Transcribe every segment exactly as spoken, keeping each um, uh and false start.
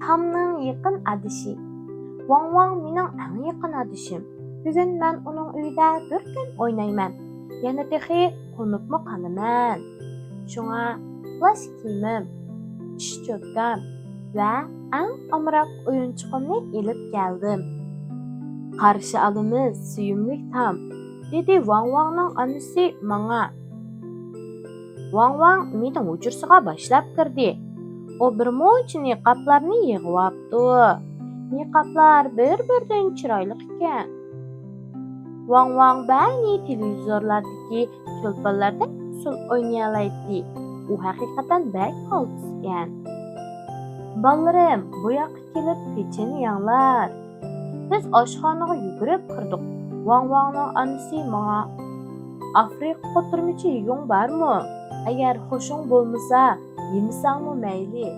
تامنىڭ يېقىن ئادىشى. ۋاڭ ۋاڭ مېنىڭ ئەڭ يېقىن ئادىشىم. بۈگۈن مەن ئۇنىڭ ئۆيىدە بىر كۈن ئوينايمەن. يەنە تېخى قونۇپمۇ قالىمەن. شۇڭا پلاش كىيىمىم، ئىش چوتكام ۋە ئەڭ ئامراق ئويۇنچۇقۇمنى ئېلىپ كەلدىم. قارشى ئالىمىز، سۆيۈملۈك تام، دېدى ۋاڭ ۋاڭنىڭ ئانىسى ماڭا. ۋاڭ ۋاڭ مېنىڭ ھۇجرىسىغا باشلاپ كىردى. ئۇ بىر مۇنچە نىقابلارنى يىغىۋاپتۇ. نىقابلار بىر-بىرىدىن چىرايلىق ئىكەن. ۋاڭ ۋاڭ بەنى تېلېۋىزورلاردىكى چولپانلاردەك ئۇسسۇل ئوينىيالايتتى. ئۇ ھەقىقەتەن بەك قالتىس ئىكەن. بالىلىرىم، بۇ ياققا كېلىپ پېچىنى يەڭلار. بىز ئاشخانىغا يۈگۈرۈپ كىردۇق. ۋاڭ ۋاڭنىڭ ئانىسى ماڭا، ئافرىقا قوتۇرمىچى يېگۈڭ بارمۇ؟ ئەگەر خۇشۇڭ بولمىسا، يېمىسەڭمۇ مەيلى.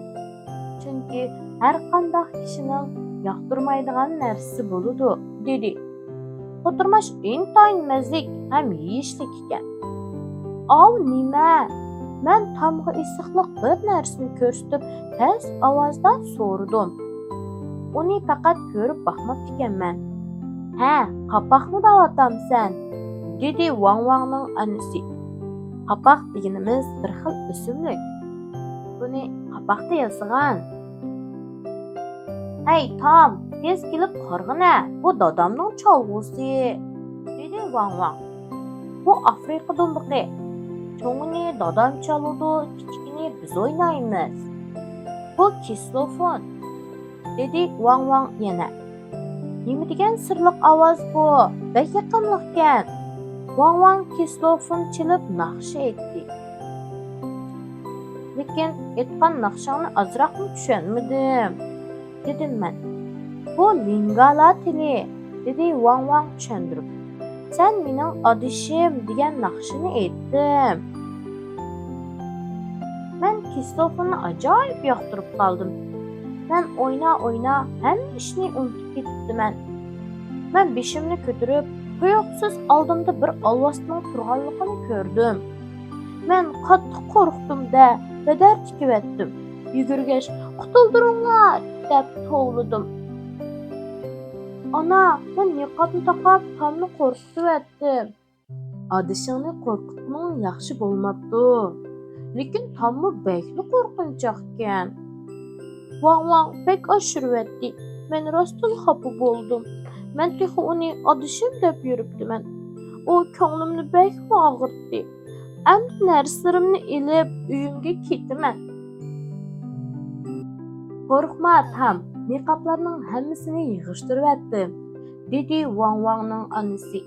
چۈنكى ھەر قانداق كىشىنىڭ ياقتۇرمايدىغان نەرسىسى بولىدۇ، دېدى. قوتۇرماچ ئىنتايىن مەززىلىك ھەم يېيىشلىك ئىكەن. ئاۋۇ نېمە؟ مەن تامغا ئېسىقلىق بىر نەرسىنى كۆرسىتىپ، پەس ئاۋازدا سورىدىم. ئۇنى پەقەت كۆرۈپ باقماپتىكەنمەن. ھە، قاپاقنى دەۋاتامسەن؟ دېدى ۋاڭ ۋاڭنىڭ ئانىسى. قاپاق دېگىنىمىز بىر خىل ئۆسۈملۈك. بۇنى قاپاقتا ياسىغان. ھەي تام، تېز كېلىپ قارىغىنە، بۇ دادامنىڭ چالغۇسى، دېدى ۋاڭ ۋاڭ. بۇ ئافرىقا دۇمبىقى. چوڭىنى دادام چالىدۇ، كىچىكىنى بىز ئوينايمىز. بۇ كسىلوفون، دېدى ۋاڭ ۋاڭ يەنە. نېمە دېگەن سىرلىق ئاۋاز بۇ؟ بەك يېقىملىقكەن. ۋاڭ ۋاڭ كسىلوفون چېلىپ ناخشا ئېيتتى. لېكىن ئېيتقان ناخشاڭنى ئازراقمۇ چۈشەنمىدىم، دېدىم مەن. بۇ لىڭگالا تىلى، دېدى ۋاڭ ۋاڭ چۈشەندۈرۈپ. سەن مېنىڭ ئادىشىم دېگەن ناخشىنى ئېيتتىم. مەن كسىلوفوننى ئاجايىپ ياقتۇرۇپ قالدىم. مەن ئوينا-ئوينا ھەممە ئىشنى ئۇنتۇپ كېتىپتىمەن. مەن بېشىمنى كۆتۈرۈپ، تۇيۇقسىز ئالدىمدا بىر ئالۋاستىنىڭ تۇرغانلىقىنى كۆردۈم. مەن قاتتىق قورقتۇم-دە، بەدەر تىكىۋەتتىم. يۈگۈرگەچ، «قۇتۇلدۇرۇڭلار!» دەپ توۋلىدىم. ئانا، مەن نىقابنى تاقاپ، تامنى قورقۇتۇۋەتتىم. ئادىشىڭنى قورقۇتقىنىڭ ياخشى بولماپتۇ. لېكىن تاممۇ بەكلا قورقۇنچاقكەن. ۋاڭ ۋاڭ بەك ئاشۇرۇۋەتتى. مەن راستتىنلا خاپا بولدۇم. مەن تېخى ئۇنى ئادىشىم دەپ يۈرۈپتىمەن. ئۇ كۆڭلۈمنى بەكمۇ ئاغرىتتى. ئەمدى نەرسىلىرىمنى ئېلىپ ئۆيۈمگە كېتىمەن. قورقما تام، نىقابلارنىڭ ھەممىسىنى يىغىشتۇرۇۋەتتىم، دېدى ۋاڭ ۋاڭنىڭ ئانىسى.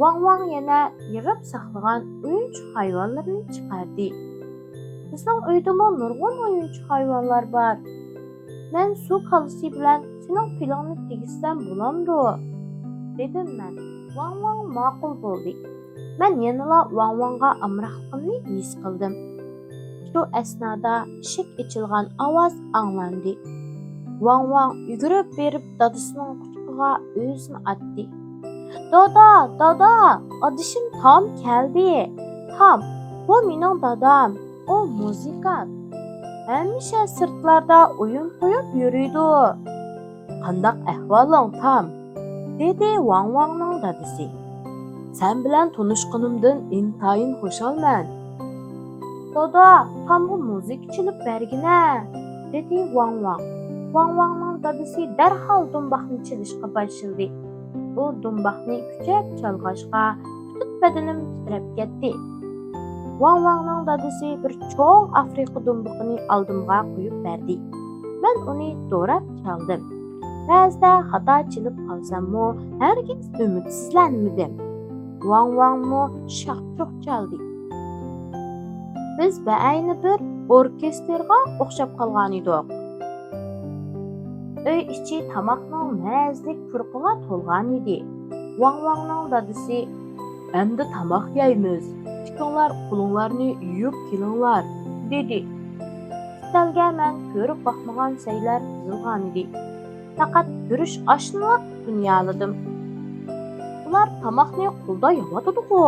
ۋاڭ ۋاڭ يەنە يىغىپ ساقلىغان ئويۇنچۇق ھايۋانلىرىنى چىقاردى. بىزنىڭ ئۆيدىمۇ نۇرغۇن ئويۇنچۇق ھايۋانلار بار. مەن سۇ كالىسى بىلەن سېنىڭ پىلىڭنى تېگىزسەم بولامدۇ؟ دېدىم مەن. ۋاڭ ۋاڭ ماقۇل بولدى. مەن يەنىلا ۋاڭ ۋاڭغا ئامراقلىقىمنى ھېس قىلدىم. شۇ ئەسنادا ئىشىك ئېچىلغان ئاۋاز ئاڭلاندى. ۋاڭ ۋاڭ يۈگۈرۈپ بېرىپ دادىسىنىڭ قۇچىقىغا ئۆزىنى ئاتتى. دادا، دادا، ئادىشىم تام كەلدى. تام، بۇ مېنىڭ دادام. ئۇ مۇزىكانت. ھەمىشە سىرتلاردا ئويۇن قويۇپ يۈرىدۇ. قانداق ئەھۋالىڭ، تام؟ دېدى ۋاڭ ۋاڭنىڭ دادىسى. سەن بىلەن تونۇشقىنىمدىن ئىنتايىن خۇشالمەن. دادا، تامغا مۇزىكا چېلىپ بەرگىنە، دېدى ۋاڭ ۋاڭ. ۋاڭ ۋاڭنىڭ دادىسى دەرھال دۇمباقنى چېلىشقا باشلىدى. ئۇ دۇمباقنى كۈچەپ چالغاچقا، پۈتۈن بەدىنىم تىترەپ كەتتى. ۋاڭ ۋاڭنىڭ دادىسى بىر چوڭ ئافرىقا دۇمبىقىنى ئالدىمغا قويۇپ بەردى. مەن ئۇنى دوراپ چالدىم. بەزىدە خاتا چېلىپ قالساممۇ، ھەرگىز ئۈمىدسىزلەنمىدىم. ۋاڭ ۋاڭمۇ شاق-شۇق چالدى. بىز بەئەينى بىر ئوركېستىرغا ئوخشاپ قالغانىدۇق. ئۆي ئىچى تاماقنىڭ مەززىلىك پۇرىقىغا تولغانىدى. ۋاڭ ۋاڭنىڭ دادىسى، ئەمدى تاماق يەيمىز، تىكىڭلار، قولۇڭلارنى يۇيۇپ كېلىڭلار، دېدى. ئۈستەلگە مەن كۆرۈپ باقمىغان سەيلەر تىزىلغانىدى. پەقەت گۈرۈچ ئاشنىلا دۇنيالىدىم. ئۇلار تاماقنى قولدا يەۋاتىدىغۇ؟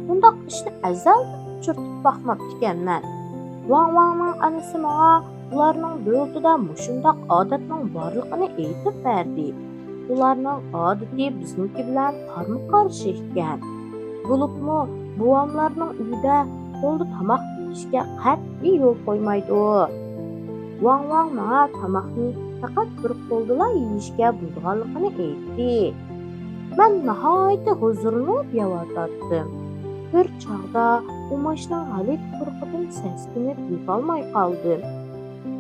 بۇنداق ئىشنى ئەزەلدىن ئۇچرىتىپ باقماپتىكەنمەن. ۋاڭ ۋاڭنىڭ ئانىسى ماڭا ئۇلارنىڭ دۆلىتىدە مۇشۇنداق ئادەتنىڭ بارلىقىنى ئېيتىپ بەردى. ئۇلارنىڭ ئادىتى بىزنىڭكى بىلەن قارمۇ قارشى ئىكەن. بولۇپمۇ بوۋاملارنىڭ ئۆيىدە قولدا تاماق يېيىشكە قەتئىي يول قويمايدۇ. ۋاڭ ۋاڭ ماڭا تاماقنى پەقەت بىر قولدىلا يېيىشكە بولىدىغانلىقىنى ئېيتتى. مەن ناھايىتى ھۇزۇرلىنىپ يەۋاتاتتىم. بىر چاغدا ئۇماچنىڭ غەلىتە تۇرقىدىن سەسكىنىپ يېتالماي قالدىم.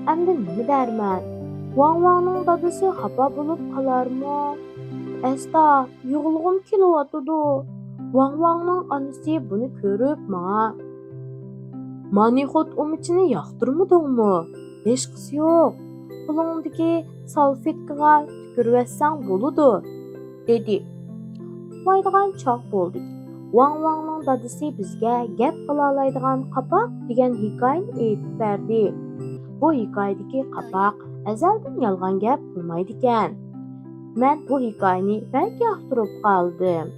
ئەمدى نېمە دەرمەن؟ ۋاڭ ۋاڭنىڭ دادىسى خاپا بولۇپ قالارمۇ؟ ئەستا، يىغلىغۇم كېلىۋاتىدۇ. ۋاڭ ۋاڭنىڭ ئانىسى بۇنى كۆرۈپ ماڭا، مانىخوت ئۇمىچىنى ياقتۇرمىدىڭمۇ؟ ھېچقىسى يوق. قولۇڭدىكى سالفېتكىغا تۈكۈرۈۋەتسەڭ بولىدۇ، دېدى. ئۇخلايدىغان چاغ بولدى. ۋاڭ ۋاڭنىڭ دادىسى بىزگە گەپ قىلالايدىغان قاپاق دېگەن ھېكايىنى ئېيتىپ بەردى. بۇ ھېكايىدىكى قاپاق ئەزەلدىن يالغان گەپ قىلمايدىكەن. مەن بۇ ھېكايىنى بەك ياقتۇرۇپ قالدىم.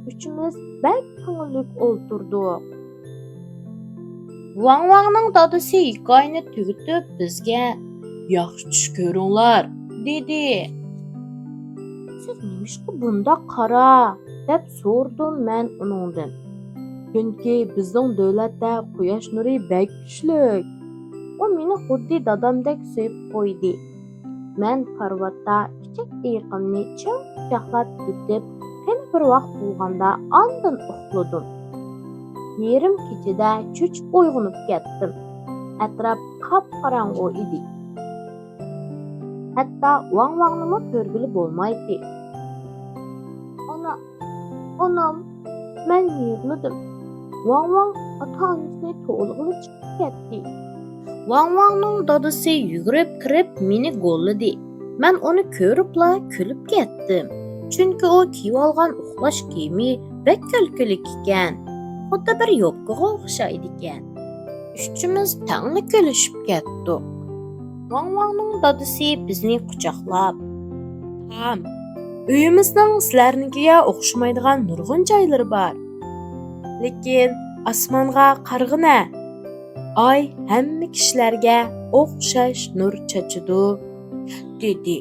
ئۈچىمىز بەك كۆڭۈللۈك ئولتۇردۇق. ۋاڭ ۋاڭنىڭ دادىسى ھېكايىنى تۈگىتىپ بىزگە، ياخشى چۈش كۆرۈڭلار، دېدى. سىز نېمىشقا بۇنداق قارا؟ دەپ سورىدىم مەن ئۇنىڭدىن. چۈنكى بىزنىڭ دۆلەتتە قۇياش نۇرى بەك كۈچلۈك. ئۇ مېنى خۇددى دادامدەك سۆيۈپ قويدى. مەن كارىۋاتتا كىچىك ئېيىقىمنى چىڭ قۇچاقلاپ يېتىپ، خېلى بىر ۋاق بولغاندا ئاندىن ئۇخلىدىم. يېرىم كېچىدە چۆچۈپ ئويغىنىپ كەتتىم. ئەتراپ قاپقاراڭغۇ ئىدى. ھەتتا ۋاڭ ۋاڭنىمۇ كۆرگىلى بولمايتتى. ئانا، ئانام، مەن يىغلىدىم. ۋاڭ ۋاڭ ئاتا-ئانىسىنى تۇغۇلغىلى چىقىپ كەتتى. ۋاڭ ۋاڭنىڭ دادىسى يۈگۈرۈپ كىرىپ مېنى گوللىدى. مەن ئۇنى كۆرۈپلا كۈلۈپ كەتتىم. چۈنكى ئۇ كىيىۋالغان ئۇخلاش كىيىمى بەك كۈلكىلىك ئىكەن. خۇددى بىر يوپكىغا ئوخشايدىكەن. ئۈچىمىز تەڭلا كۈلۈشۈپ كەتتۇق. ۋاڭ ۋاڭنىڭ دادىسى بىزنى قۇچاقلاپ، تام، ئۆيىمىزنىڭ سىلەرنىڭكىگە ئوخشىمايدىغان نۇرغۇن جايلىرى بار. لېكىن ئاسمانغا قارىغىنە، ئاي ھەممە كىشىلەرگە ئوخشاش نۇر چاچىدۇ، دېدى.